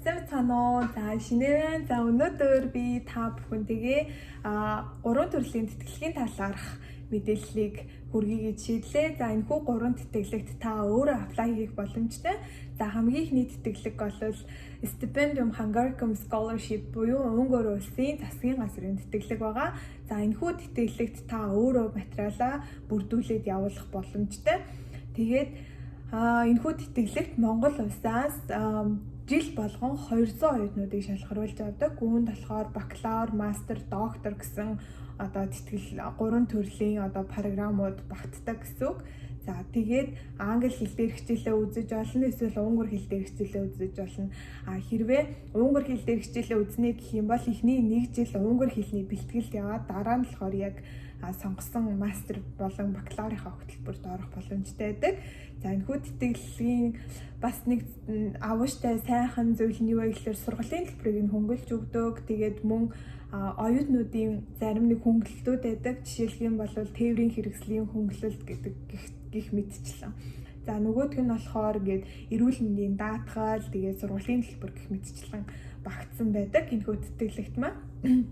Сайн байцгаана уу? За, шинэ. За, өнөөдөр би та бүхэнтэйгээ гурван төрлийн тэтгэлгийн талаарх мэдээллийг хүргэе гэж шийдлээ. За, энэхүү гурван тэтгэлэгт та өөрөө apply хийх боломжтой. За, хамгийн эхний тэтгэлэг бол Stipendium Hungaricum Scholarship буюу Унгар улсын засгийн газрын тэтгэлэг байгаа. За, энэхүү тэтгэлэгт та өөрөө материалаа бүрдүүлээд явуулах боломжтой. Тэгээд энэхүү тэтгэлэгт Монгол улсаас жил болгон 200 оюутнуудыг шалгаруулж авдаг. Үүнд болохоор бакалавр, мастер, доктор гэсэн одоо тэтгэл гурван төрлийн одоо програмууд багтдаг гэсэн үг. За, тэгээд англи хэл дээр хичээлээ үзэж болно, эсвэл унгар хэл дээр хичээлээ үзэж болно. А хэрвээ унгар хэл дээр хичээлээ үзнэ гэх юм бол эхний нэг жил унгар хэлний бэлтгэлд яваад, дараа нь болохоор яг сонгосон мастер болон бакалаврынхаа хөтөлбөрт орох боломжтой байдаг. За, энэхүү тэтгэлгийн бас нэг авууштай сайхан зүйл нь юу вэ гэхээр сургуулийн төлбөрийг нь хөнгөлж өгдөг. Тэгээд мөн оюутнуудын зарим нэг хөнгөлөлтүүд байдаг. Жишээлх юм бол тээврийн хэрэгслийн хөнгөлөлт гэдэг гэх мэтчлэн. За, нөгөөх нь болохоор ингээд эрүүл мэндийн даатгал, тэгээд сургуулийн төлбөр гэх мэтчлэн багтсан байдаг энэхүү тэтгэлэгт маань.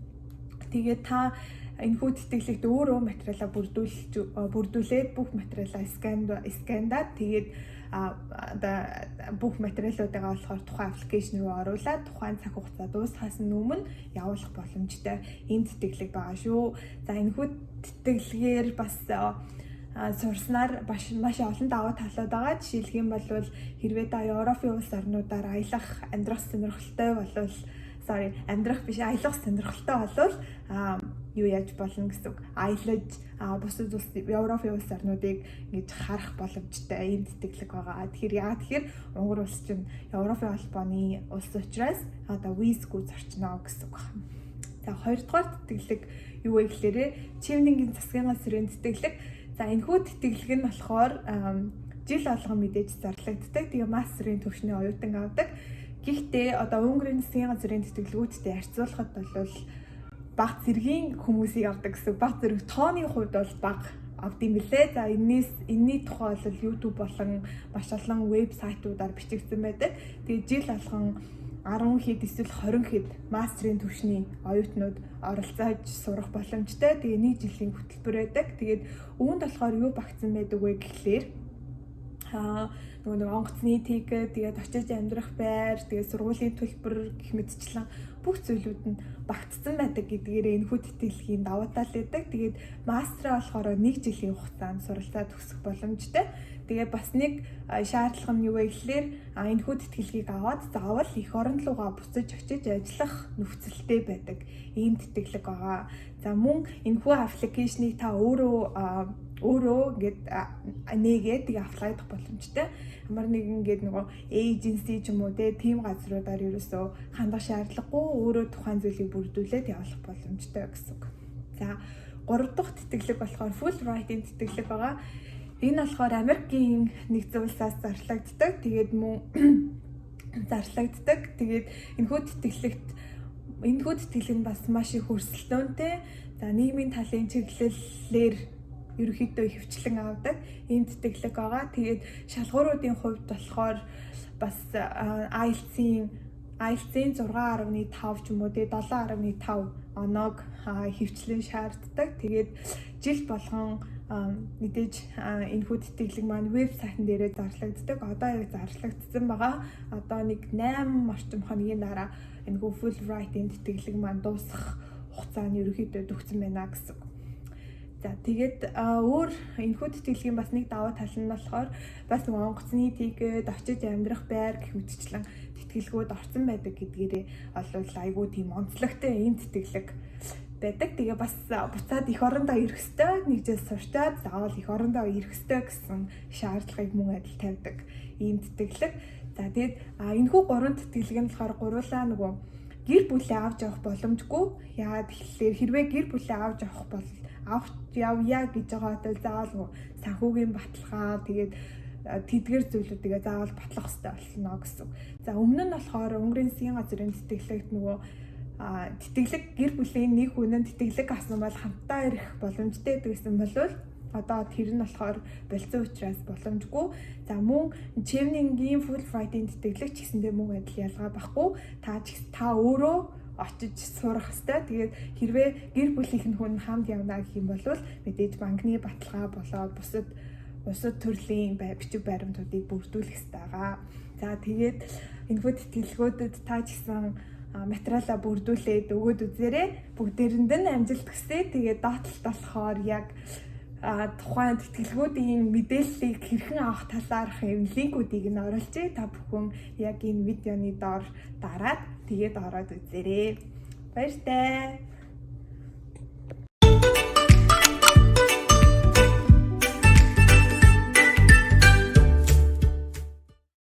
Тэгээд та энэхүү тэтгэлэгт өөрөө материалаа бүрдүүлээд, бүх материалаа scan даад, тэгээд одоо бүх материалуудыгаа болохоор тухайн application руу оруулаад, тухайн цаг хугацаа дуусахаас өмнө явуулах боломжтой ийм тэтгэлэг байгаа шүү. За, энэхүү тэтгэлгээр бас сурснаар маш маш олон давуу талууд байгаа. Жишээлх юм бол хэрвээ та Европын улс орнуудаар аялах, амьдрах сонирхолтой болвол, sorry, амьдрах биш, аялах сонирхолтой болвол юу яаж болно гэсэн үг. Аялаж бусад улс, Европын улс орнуудыг ингэж харах боломжтой ийм тэтгэлэг байгаа. Тэгэхээр яа тэгэхээр Унгар улс чинь Европын холбооны улс учраас одоо визгүй зорчно гэсэн үг байна. За, хоёрдугаар тэтгэлэг юу вэ гэхээр Чивнингийн засгийн газрын тэтгэлэг. За, энэхүү тэтгэлэг нь болохоор жил болгон мэдээж зарлагддаг. Тэгээ мастерын төвшний оюутан авдаг. Гэхдээ одоо Унгарын засгийн газрын тэтгэлгүүдтэй харьцуулахад бол бага зэргийн хүмүүсийг авдаг гэсэн. Бага зэрэг тооны хувьд бол бага авд юм билээ. За, энэний тухай бол YouTube болон маш олон вебсайтуудаар бичигдсэн байдаг. Тэгээ жил болгон 10 хэд эсвэл 20 хэд мастерын түвшний оюутнууд оролцоож сурах боломжтой. Тэгээ нэг жилийн хөтөлбөр байдаг. Тэгээд үүнд болохоор юу багтсан байдаг вэ гэхлээр нөгөө нэг онгоцны ticket, тэгээд очиж амьдрах байр, тэгээд сургуулийн төлбөр гэх мэтчлэн бүх зүйлүүд нь багтсан байдаг гэдгээрээ энэхүү тэтгэлгийн давуу тал байдаг. Тэгээд мастраа болохоор нэг жилийн хугацаанд суралцаад төгсөх боломжтой. Тэгээ бас нэг шаардлага нь юу вэ гэхлээр энэхүү тэтгэлгийг аваад заавал эх орон руугаа буцаж очиж ажиллах нөхцөлтэй байдаг ийм тэтгэлэг байгаа. За, мөн энэхүү application ийг та өөрөө өөрөө ингээд нээгээд, тэгээ apply дах боломжтой. Ямар нэгэн ингээд нөгөө agency ч юм уу те, тийм газруудаар ерөөсөө хандах шаардлагагүй, өөрөө тухайн зүйлийг бүрдүүлээд явуулах боломжтой гэсэн үг. За, гурав дахь тэтгэлэг болохоор Fulbright-ийн тэтгэлэг байгаа. Энэ болохоор Америкийн нэгдсэн улсаас зарлагддаг. Тэгээд мөн зарлагддаг. Тэгээд энэхүү тэтгэлэг нь бас маш их өрсөлдөөнтэй. За, нийгмийн талын чиглэлээр ерөнхийдөө ихэвчлэн авдаг ийм тэтгэлэг байгаа. Тэгээд шалгууруудын хувьд болохоор бас IELTS-ийн 6.5 ч юм уу тэгээ 7.5 оноог ихэвчлэн шаарддаг. Тэгээд жил болгон мэдээж энэхүү тэтгэлэг маань вебсайтн дээрээ зарлагддаг. Одоо яг зарлагдсан байгаа. Одоо нэг 8 орчим хоногийн дараа энэхүү Fulbright-ийн тэтгэлэг маань дуусах хугацаа нь ерөнхийдөө төгссөн байна гэсэн. За, тэгээд өөр энэхүү тэтгэлгийн бас нэг давуу тал нь болохоор бас нэг онгоцны ticket, очиж амьдрах байр гэх мэтчлэн тэтгэлгүүд орсон байдаг гэдгээрээ олвол айгүй тийм онцлогтой ийм тэтгэлэг байдаг. Тэгээ бас буцаад эх орондоо ирэх ёстой. Нэг жил сурчаад заавал эх орондоо ирэх ёстой гэсэн шаардлагыг мөн адил тавьдаг ийм тэтгэлэг. За, тэгээд энэхүү гурван тэтгэлэг нь болохоор гурвуулаа нөгөө гэр бүлээ авч явах боломжгүй. Яагаад гэхлээр хэрвээ гэр бүлээ авч явах бол авч явъя гэж байгаа бол заавал нөгөө санхүүгийн баталгаа, тэгээд тэдгэр зүйлүүдийг заавал батлах хэрэгтэй болно гэсэн. За, өмнө нь болохоор Унгарын засгийн газрын тэтгэлэгт нөгөө тэтгэлэг гэр бүлийн нэг хүн нь тэтгэлэг авсан бол хамтдаа ирэх боломжтой гэсэн болвол Одоо тэр нь болохоор болцсон учраас боломжгүй. За, мөн Chevening-ийн Fulbright-ийн тэтгэлэг ч гэсэндээ мөн адил ялгаа байхгүй. Та өөрөө очиж сурах хэвээр. Тэгээд хэрвээ гэр бүлийнх нь хүн хамт явна гэх юм бол мэдээж банкны баталгаа болоод бусад бусад төрлийн бичиг баримтуудыг бүрдүүлэх хэрэгтэй байгаа. За, тэгээд энэхүү тэтгэлгүүдэд та ч гэсэн материалаа бүрдүүлээд өгөөд үзээрэй. Бүгдээрэнд нь амжилт хүсье. Тэгээд доод талд болохоор яг тухайн тэтгэлгүүдийн мэдээллийг хэрхэн авах талаарх юм линкүүдийг нь оруулъя. Та бүхэн яг энэ видеоны доор дараад тэгээд ороод үзээрэй. Баяртай.